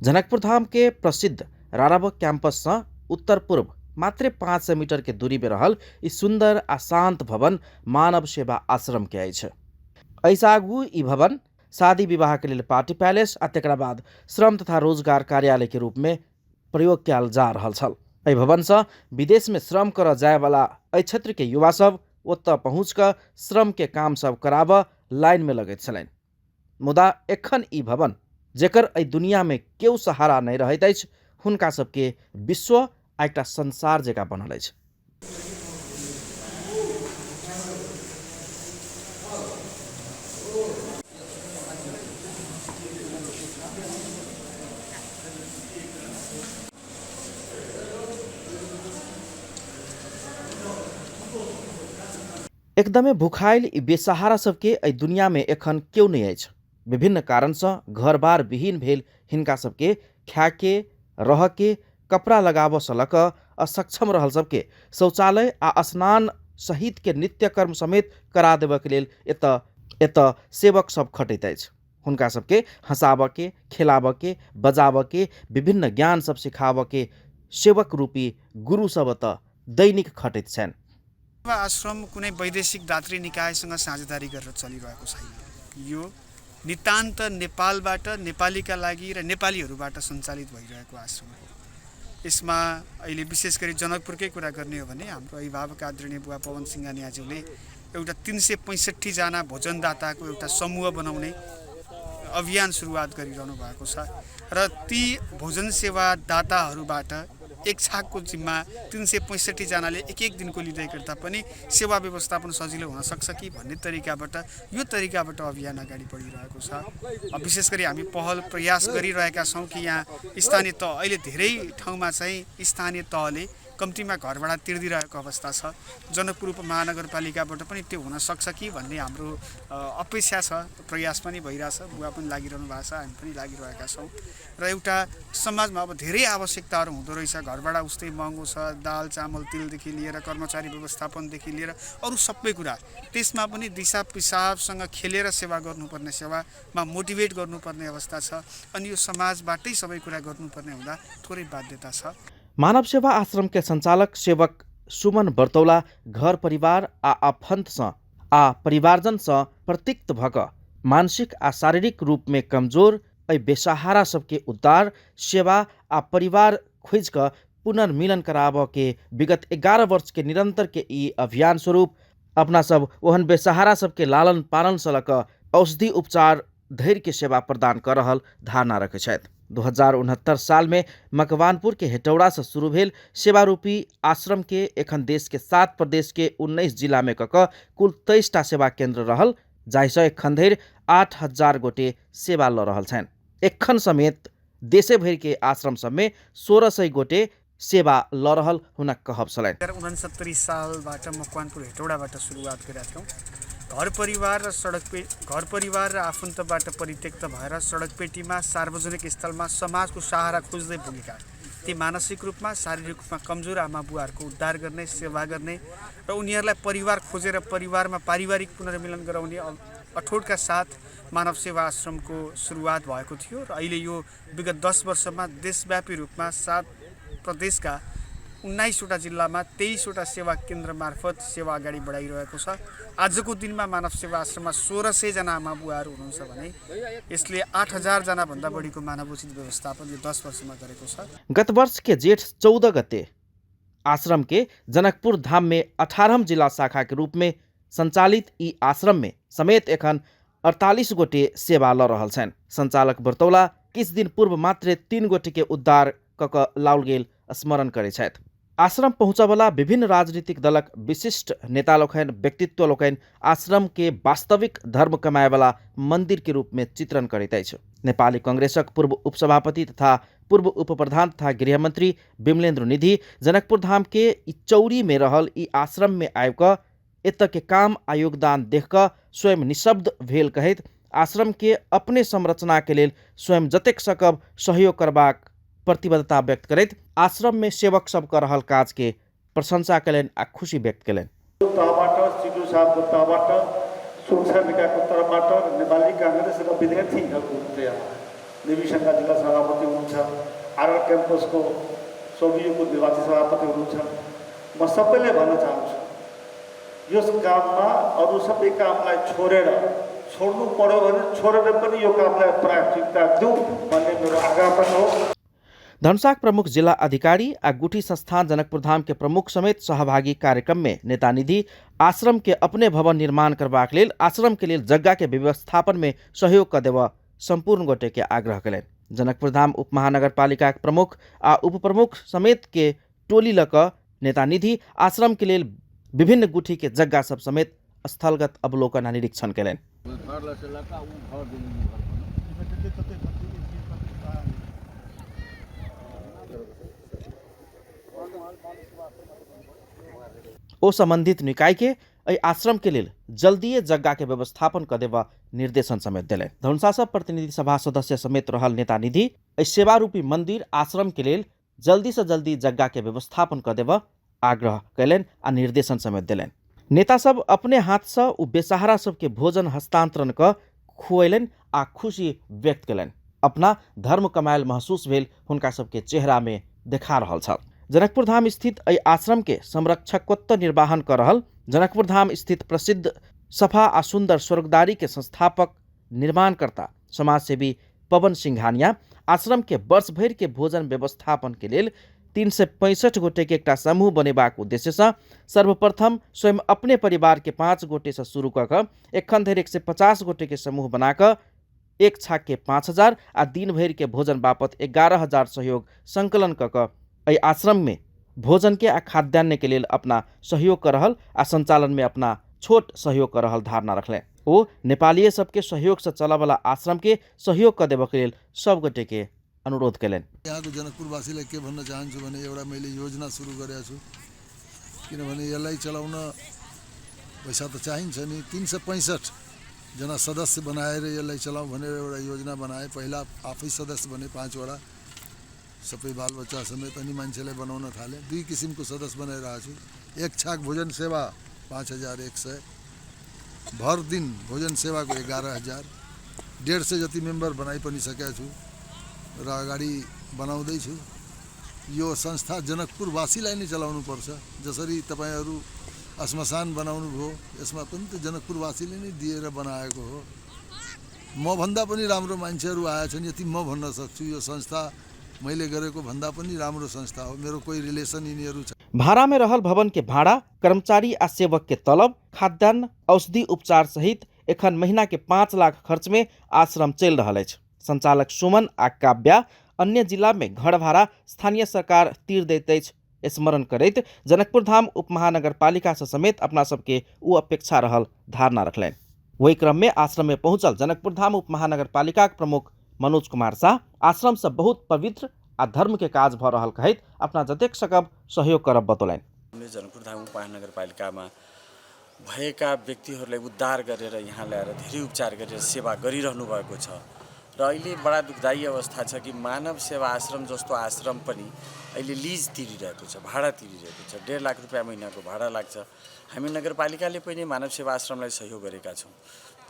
जनकपुर धाम के प्रसिद्ध राराब कैंपस से उत्तर पूर्व मात्र 500 मीटर के दूरी में रहल ई सुंदर आ शांत भवन मानव सेवा आश्रम के अछि। एहिसँ आगू ई भवन शादी विवाह के लेल पार्टी पैलेस आ तकरा बाद श्रम तथा रोजगार कार्यालय के रूप में प्रयोग कयल जा रहल छल। एहि भवन से विदेश में श्रम करऽ जाय वाला एहि क्षेत्र के युवा सब ओतऽ पहुँच कऽ श्रम के काम सब कराबऽ लाइन में लगैत छलनि। मुदा एखन ई भवन जेकर एहि दुनिया में केओ सहारा नहि रहैत अछि, हुनका सबके विश्व आ एकटा संसार जकाँ बनल अछि। एकदमे भुखायल ई बेसहारा सबके एहि दुनियामे एखन केओ नहि अछि। विभिन्न कारणसँ घर-बार विहीन भेल हिनका सबके खायके, रहऽके, कपड़ा लगाबऽसँ लऽ कऽ असक्षम रहल सबके शौचालय आ स्नान सहितके नित्यकर्म समेत करा देबऽके लेल एतऽ एतऽ सेवक सब खटैत अछि। हुनका सबके हँसाबऽके, खेलाबऽके, बजाबऽके, विभिन्न ज्ञान सब सिखाबऽके सेवक रूपी गुरु सब एतऽ दैनिक खटैत छनि। आश्रम कुनै वैदेशिक दात्री निकायसँग साझेदारी गरेर चलिरहेको छैन। यो नितान्त नेपालबाट, नेपालीका लागि र नेपालीहरूबाट सञ्चालित भइरहेको आश्रम हो। यसमा अहिले विशेष गरी जनकपुरकै कुरा गर्ने हो भने हाम्रो अभिभावक आदरणीय बुवा पवन सिंघानियाज्यूले एउटा 365 जना भोजनदाताको एउटा समूह बनाउने अभियान सुरुवात गरिरहनु भएको छ र ती भोजन सेवा दाताहरूबाट एक छाकको जिम्मा 365 जनाले एक एक दिनको लिँदै गर्दा पनि सेवा व्यवस्थापन सजिलो हुन सक्छ कि भन्ने तरिकाबाट यो तरिकाबाट अभियान अगाडि बढिरहेको छ। विशेष गरी हामी पहल प्रयास गरिरहेका छौँ कि यहाँ स्थानीय तह अहिले धेरै ठाउँमा चाहिँ स्थानीय तहले कम्तीमा घरभाडा तिर्दिरहेको अवस्था छ। जनकपुर उपमहानगरपालिकाबाट पनि त्यो हुन सक्छ कि भन्ने हाम्रो अपेक्षा छ, प्रयास पनि भइरहेछ, बुवा पनि लागिरहनु भएको छ, हामी पनि लागिरहेका छौँ। र एउटा समाजमा अब धेरै आवश्यकताहरू हुँदो रहेछ, घरभाडा उस्तै महँगो छ, दाल चामल तेलदेखि लिएर कर्मचारी व्यवस्थापनदेखि लिएर अरू सबै कुरा, त्यसमा पनि दिशा पिसाबसँग खेलेर सेवा गर्नुपर्ने, सेवामा मोटिभेट गर्नुपर्ने अवस्था छ। अनि यो समाजबाटै सबै कुरा गर्नुपर्ने हुँदा थोरै बाध्यता छ। मानव सेवा आश्रम के संचालक सेवक सुमन बर्तौला घर परिवार आ आफन्त सँ आ परिवारजन सँ प्रतिक्त भऽ कऽ मानसिक आ शारीरिक रूप में कमजोर एहि बेसहारा सबके उद्धार, सेवा आ परिवार खोजि कऽ पुनर्मिलन कराबऽ के विगत 11 वर्ष के निरंतर के ई अभियान स्वरूप अपना सब ओहन बेसहारा सबके लालन पालन सँ लऽ कऽ औषधि उपचार धरि के सेवा प्रदान कऽ रहल धारणा रखै छथि। 2069 साल में मकवानपुर के हेटौड़ा से शुरू भेल सेवारूपी आश्रम के एखन देश के 7 प्रदेश के 19 जिला में कऽ कऽ कुल 23 टा सेवा केंद्र रहल, जाहिसँ एखन धरि 8000 गोटे सेवा लऽ रहल छनि। एखन समेत देशे भरि के आश्रम सब में 1600 गोटे सेवा लऽ रहल हुनक कहब छलनि। 2069 सालबाट मकवानपुर हेटौडाबाट सुरुवात गरेका थियौँ। घर परिवार र सडक पे घर परिवार र आफन्तबाट परित्यक्त भएर सडक पेटीमा सार्वजनिक स्थलमा समाजको सहारा खोज्दै पुगेका ती मानसिक रूपमा शारीरिक रूपमा कमजोर आमा बुवाहरूको उद्धार गर्ने, सेवा गर्ने र उनीहरूलाई परिवार खोजेर परिवारमा पारिवारिक पुनर्मिलन गराउने अठोटका साथ मानव सेवा आश्रमको सुरुवात भएको थियो र अहिले यो विगत 10 वर्षमा देशव्यापी रूपमा 7 प्रदेशका 19वटा जिल्लामा 23वटा सेवा केन्द्र मार्फत सेवा अगाडि बढाइरहेको छ। आजको दिनमा मानव सेवा आश्रममा 1600 जना आमा बुवाहरू हुनुहुन्छ भने यसले 8000 जना भन्दा बढीको मानवोचित व्यवस्थापन यो 10 वर्षमा गरेको छ। गत वर्ष के जेठ 14 गते आश्रम के जनकपुर धाम में 18 जिला शाखा के रूप में संचालित ई आश्रम में समेत एखन 48 गोटे सेवा ल रहल छनि। संचालक बर्तौला किछु दिन पूर्व मात्रे 3 गोटे के उद्धार क क लाओल गेल स्मरण करै छथि। आश्रम पहुँचबला विभिन्न राजनीतिक दलक विशिष्ट नेता लोकनि, व्यक्तित्व लोकनि आश्रम के वास्तविक धर्म कमाएवाला मंदिर के रूप में चित्रण करैत अछि। नेपाली कांग्रेसक पूर्व उपसभापति तथा पूर्व उपप्रधान तथा गृहमंत्री विमलेन्द्र निधि जनकपुर धाम के ई चौरी में रहल ई आश्रम में आबि कऽ एतऽ के काम आ योगदान देख कऽ स्वयं निःशब्द भेल कहैत आश्रम के अपने संरचना के लेल स्वयं जतेक सकब सहयोग करबाक प्रतिबद्धता व्यक्त करैत आश्रम में सेवक सब कऽ रहल काज के प्रशंसा कयलनि आ खुशी व्यक्त कयलनि। तहबाट, सिजु साहबको तहबाट, सुरक्षा निकायको तर्फबाट नेपाली काङ्ग्रेस र विद्यार्थीहरूको निवि सङ्घका जिल्ला सभापति हुनुहुन्छ, आरआर क्याम्पसको सोभियोको निर्वाचित सभापति हुनुहुन्छ। म सबैलाई भन्न चाहन्छु, यस काममा अरू सबै कामलाई छोडेर, छोड्नु पर्यो भने छोडेर पनि यो कामलाई प्राथमिकता दिउँ भन्ने मेरो आग्रह पनि हो। धनुषाक प्रमुख जिल्ला अधिकारी आ गुठी संस्थान जनकपुरधाम के प्रमुख समेत सहभागी कार्यक्रम में नेता निधि आश्रम के अपने भवन निर्माण करबाक लेल आश्रम के लेल जग्गा के व्यवस्थापन में सहयोग क देबऽ सम्पूर्ण गोटे के आग्रह कयलनि। जनकपुरधाम उपमहानगरपालिका के प्रमुख आ उपप्रमुख समेत के टोली लऽ कऽ नेता निधि आश्रम के लेल विभिन्न गुठी के जग्गा सब समेत स्थलगत अवलोकन आ निरीक्षण कयलनि। ओ संबंधित निकाय के एहि आश्रम के लेल जल्दिए जग्गा के व्यवस्थापन क देबऽ निर्देशन समेत देलनि। धनुषा सँ प्रतिनिधि सभा सदस्य समेत रहल नेता निधि एहि सेवारूपी मंदिर आश्रम के लेल जल्दी से जल्दी जग्गा के व्यवस्थापन क देबऽ आग्रह कयलनि आ निर्देशन समेत देलनि। नेता सब अपने हाथ से ओ बेसहारा सबके भोजन हस्तांतरण क खुएलनि आ खुशी व्यक्त कयलनि। अपना धर्म कमायल महसूस भेल हुनका सबके चेहरा में देखा रहल छल। जनकपुरधाम स्थित एहि आश्रम के संरक्षकत्व निर्वाहन क रहल जनकपुरधाम स्थित प्रसिद्ध सफा आ सुंदर स्वर्गदारी के संस्थापक निर्माणकर्ता समाजसेवी पवन सिंघानिया आश्रम के वर्ष भरि के भोजन व्यवस्थापन के लेल 365 गोटे के एकटा समूह बनेबाक उद्देश्य सँ सर्वप्रथम स्वयं अपने परिवार के 5 गोटे सँ शुरू कऽ कऽ एखन धरि 150 गोटे के समूह बना कऽ एक छाक के 5000 आ दिन भरि के भोजन बापत 11000 सहयोग संकलन कऽ कऽ एहि आश्रम में भोजन के आ खाद्यान्न के लेल अपना सहयोग कऽ रहल आ संचालन में अपना छोट सहयोग कऽ रहल धारणा रखलनि। ओ नेपालीय सबके सहयोग से चलऽवला आश्रम के सहयोग कऽ देबऽ के लेल सब गोटे के अनुरोध कयलनि। यहाँको जनकपुरवासीलाई के भन्न चाहन्छु भने एउटा मैले योजना सुरु गरेको छु, किनभने यसलाई चलाउन पैसा त चाहिन्छ नि। 365 जना सदस्य बनाएर यसलाई चलाउँ भनेर एउटा योजना बनाएँ। पहिला आफै सदस्य बने 5वटा, सबै बालबच्चा समेत, अनि मान्छेलाई बनाउन थालेँ। 2 किसिमको सदस्य बनाइरहेको छु। एक छाक भोजन सेवा 5100, भर दिन भोजन सेवाको 11000, 150 जति मेम्बर बनाइ पनि सकेको छु र अगाडि बनाउँदैछु। यो संस्था जनकपुरवासीलाई नै चलाउनु पर्छ। जसरी तपाईँहरू श्मशान बनाउनु भयो, यसमा पनि त जनकपुरवासीले नै दिएर बनाएको हो। मभन्दा पनि राम्रो मान्छेहरू आएछन्, यति म भन्न सक्छु। यो संस्था मैले गरेको भन्दा पनि राम्रो संस्था हो। मेरो कोही रिलेसन यिनीहरू छ। भाड़ा में रहल भवन के भाड़ा, कर्मचारी आ सेवक के तलब, खाद्यान्न, औषधि उपचार सहित एखन महीना के 5 लाख खर्च में आश्रम चलि रहल अछि। संचालक सुमन आ काव्या अन्य जिला में घर भाड़ा स्थानीय सरकार तीर दैत अछि स्मरण करैत जनकपुरधाम उपमहानगरपालिका से समेत अपना सबके ओ अपेक्षा रहल धारणा रखलनि। ओहि क्रम में आश्रम में पहुंचल जनकपुरधाम उपमहानगरपालिका के प्रमुख मनोज कुमार शाह आश्रम से बहुत पवित्र आ धर्म के काज भ रहल कहैत अपना जतेक सकब सहयोग करब बतौलनि। हामीले जनकपुरधाम उपमहानगरपालिकामा भएका व्यक्तिहरूलाई उद्धार गरेर यहाँ ल्याएर धेरै उपचार गरेर सेवा गरिरहनु भएको छ र अहिले बडा दुखदायी अवस्था छ कि मानव सेवा आश्रम जस्तो आश्रम पनि अहिले लिज तिरिरहेको छ, भाडा तिरिरहेको छ। 1.5 लाख रुपियाँ महिनाको भाडा लाग्छ। हामी नगरपालिकाले पनि मानव सेवा आश्रमलाई सहयोग गरेका छौँ,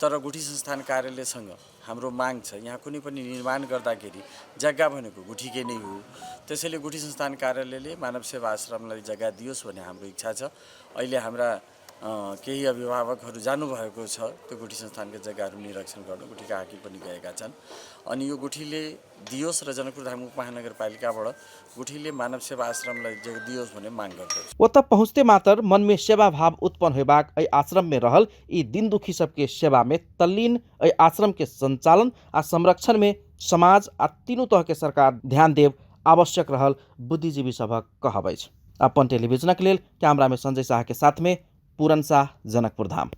तर गुठी संस्थान कार्यालयसँग हाम्रो माग छ यहाँ कुनै पनि निर्माण गर्दाखेरि जग्गा भनेको गुठीकै नै हो। त्यसैले गुठी संस्थान कार्यालयले मानव सेवा आश्रमलाई जग्गा दियोस् भन्ने हाम्रो इच्छा छ। अहिले हाम्रा केही अभिभावकहरू जानुभएको छ त्यो गुठी संस्थानका जग्गाहरू निरीक्षण गर्नु, गुठीका हाकिम पनि गएका छन्। अनि यो गुठीले दियोस् र जनकपुरधाम उपमहानगरपालिकाबाट गुठीले मानव सेवा आश्रमलाई जग्गा दियोस् भन्ने माग गर्दछु। ओतऽ पहुँचते मात्र मन में सेवा भाव उत्पन्न होबाक एहि आश्रम में रहल ई दिन दुखी सबके सेवा में तल्लीन एहि आश्रम के संचालन आ संरक्षण में समाज आ तीनू तरह के सरकार ध्यान देब आवश्यक रहल बुद्धिजीवी सभक कहब अछि। अपन टेलीविजनक लेल कैमरा में संजय शाह के साथ में पूरन शाह, जनकपुरधाम।